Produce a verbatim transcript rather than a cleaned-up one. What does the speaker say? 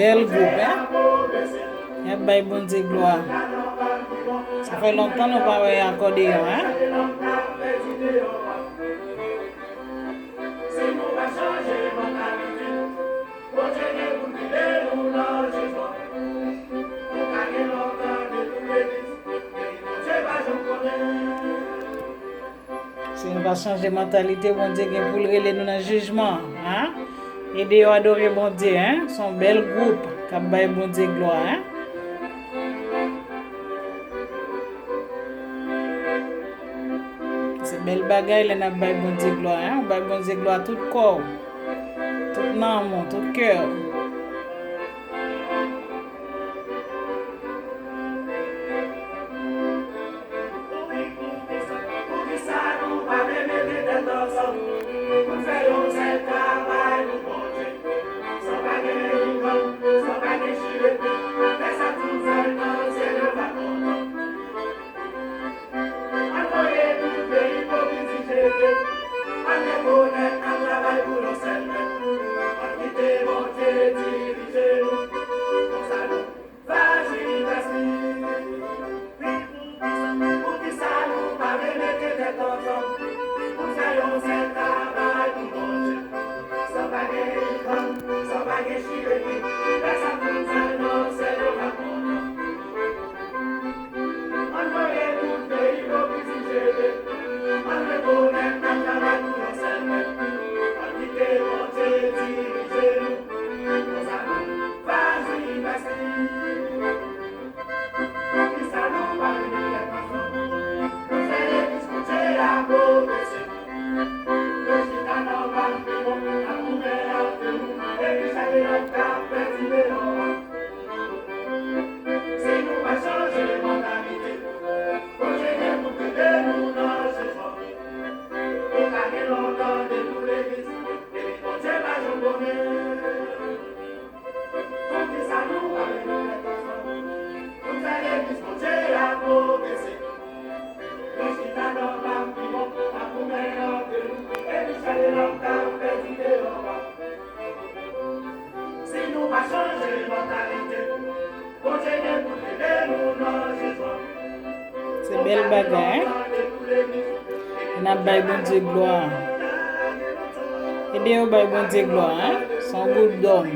Bèl gwoup, en? Y ap bay Bondye glwa. Sa fè lontan nou pa wè akòdeyon, en? Si nou pa chanje mantalite, Bondye gen pou l rele nou nan jijman, en? Ede yo adore Bondye, en? Se yon bèl gwoup k ap bay Bondye glwa, en? Se bèl bagay lè n ap bay Bondye glwa, en? Ou bay Bondye glwa tout kò w, tout nanm ou, tout kè w. Se bèl bagay, en? N ap bay Bondye glwa. Ede yo bay Bondye glwa, en? Se yon gwoup dòm.